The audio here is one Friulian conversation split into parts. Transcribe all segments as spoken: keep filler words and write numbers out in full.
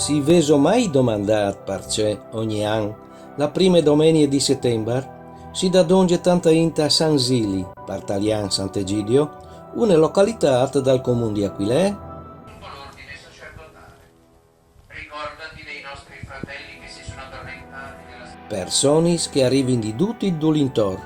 Si vêso mai domandât parcè ogni an, la prime domenie di Setembar, si dà dongje tante int a San Zili, par talian Sant'Egidio, une localitât dal comun di Aquilee? Ricordati dei nostri fratelli che si sono addormentati nella... Personis che a rivin di dut il dulintor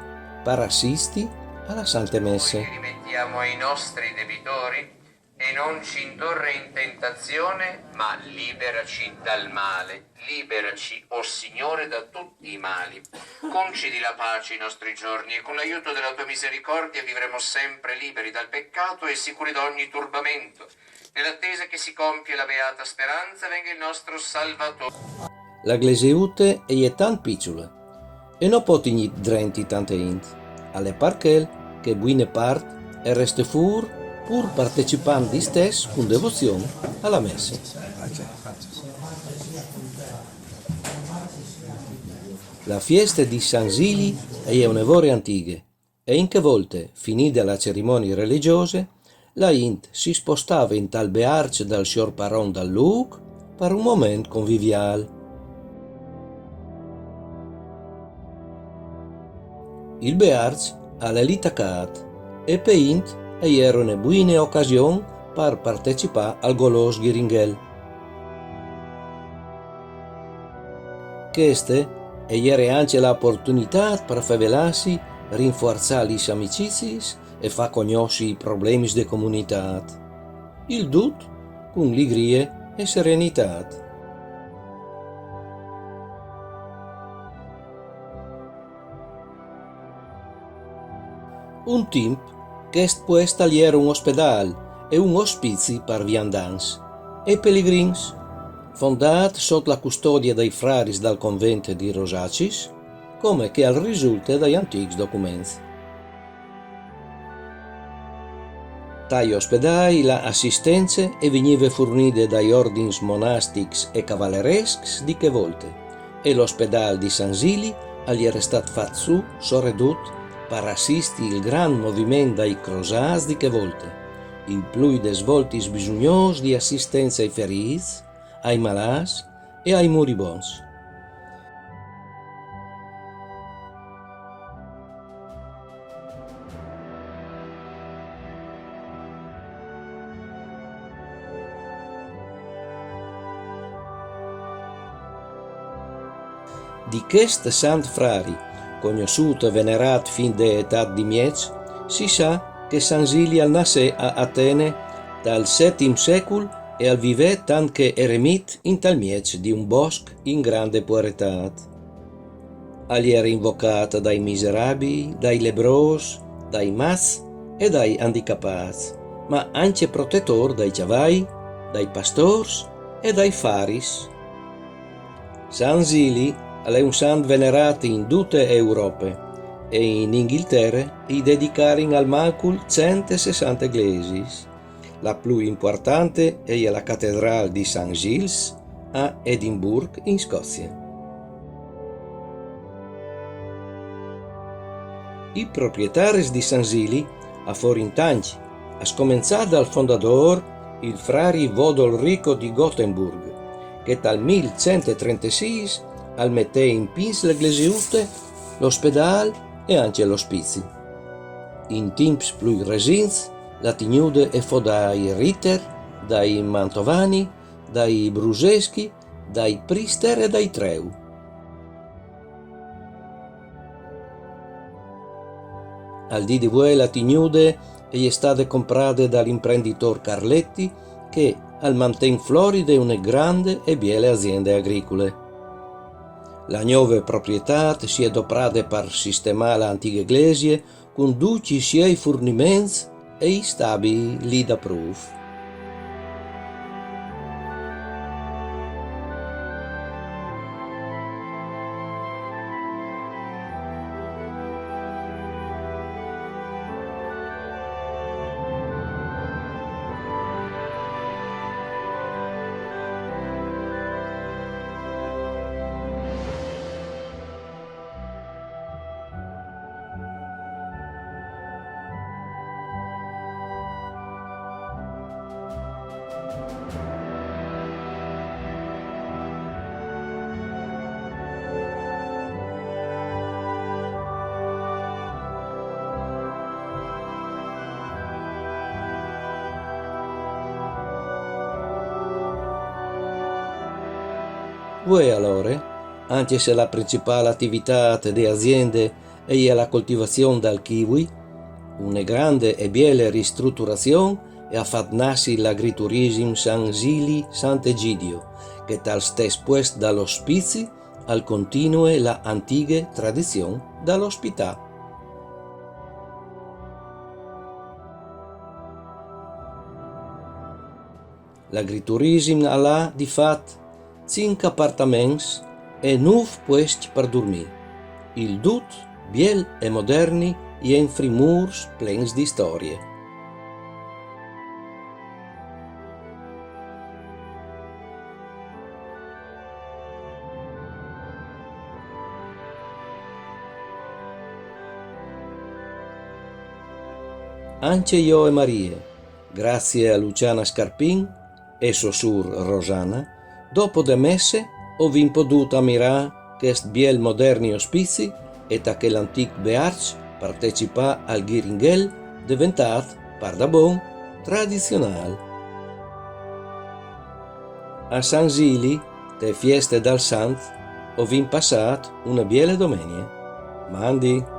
par assisti a la Sante Messe. Ci rimettiamo ai nostri debitori e non ci indurre in tentazione, ma liberaci dal male. Liberaci, o Signore, da tutti i mali. Concedi la pace ai nostri giorni e con l'aiuto della tua misericordia vivremo sempre liberi dal peccato e sicuri da ogni turbamento, nell'attesa che si compie la beata speranza, venga il nostro Salvatore. La glesiute e je tant piçule e no pò tignî drenti tante int. Al è par chel che buine part e reste fûr, pûr partecipant distès cun devozion a la messe. La fieste di San Zili e je une vore antighe, e in chê volte, finide la cerimonie religjose, la int si spostave intal bearç dal siôr paron dal lûc par un moment conviviâl. Il bearç al è li tacât, e pe int e jere une buine ocasion par partecipâ al golôs ghiringhel. Cheste e jere ancje la oportunitât par fevelâsi, rinforzâ lis amiciziis e fâ cognossi i problemis de comunitât. Il dut cun ligrie e serenitât. Un timp, chest puest al jere un ospedâl e un ospizi par viandants e pelegrins, fondât sot la custodie dai fraris dal convent di Rosacis, come che al risulte dai antîcs documents. Tai ospedâi la assistence e vignive furnide dai ordins monastics e cavalerescs di chê volte, e l'ospedâl di San Zili al jere stât fat sù, soredut, par assisti il grant moviment dai crosâts di chê volte, il plui des voltis bisugnôs di assistence ai ferîts, ai malâts e ai muribonts. Di chest sant frari, cognossût e venerât fin de etât di mieç, si sa che San Zili al nassè a Atene tal setim secul e al vivè tant che eremit intal mieç di un bosc in grande puaretât. Al jere invocât dai miserabii, dai lebrôs, dai mats e dai andicapâts, ma ancje protetôr dai cjavai, dai pastôrs e dai faris. San Zili al è un sant venerât in dute Europe e in Inghiltere i dedicarin almancul cent e sessante glesiis. La plui impuartante e je la catedrâl di San Zils a Edimburg in Scozie. I proprietaris di San Zili a forin tancj, a scomençâ dal fondadôr, il frari Vodolrico di Gothenburg, che tal mil cent e trentesîs al metè in pîts la glesiute, l'ospedâl e ancje l'ospizi. In timps plui resints, la tignude e fo dai Ritter, dai Mantovani, dai Bruseschi, dai Prister e dai Treu. Al dì di vuê la tignude e je stade comprade dal imprenditôr Carletti, che al manten floride une grande e biele aziende agricule. La gnove proprietât si è doprade par sistemâ la antighe glesie cun ducj i siei furniments e i stabii li daprûf. Vuê alore, ancje se la principâl ativitât de aziende e je la coltivazion dal kiwi, une grande e biele ristruturazion e à fat nassi l'agriturissim San Zili Sant'Egidio, che tal stes puest dal ospizi al continue la antighe tradizion dal ospitâ. L'agriturissim al à, di fat, cinc apartaments e nûf puescj par durmî. Il dut biel e moderni, jenfri mûrs plens di storie. Ancje jo e Marie, grazie a Luciana Scarpin e sô sûr Rosana, dopo de messe o vin podût amirâ chest biel moderni ospizi e ta chel antîc bearç partecipâ al ghiringhel deventât, pardabon, tradizionâl. A San Zili, te fieste dal Sant, o vin passât une biele domenie. Mandi!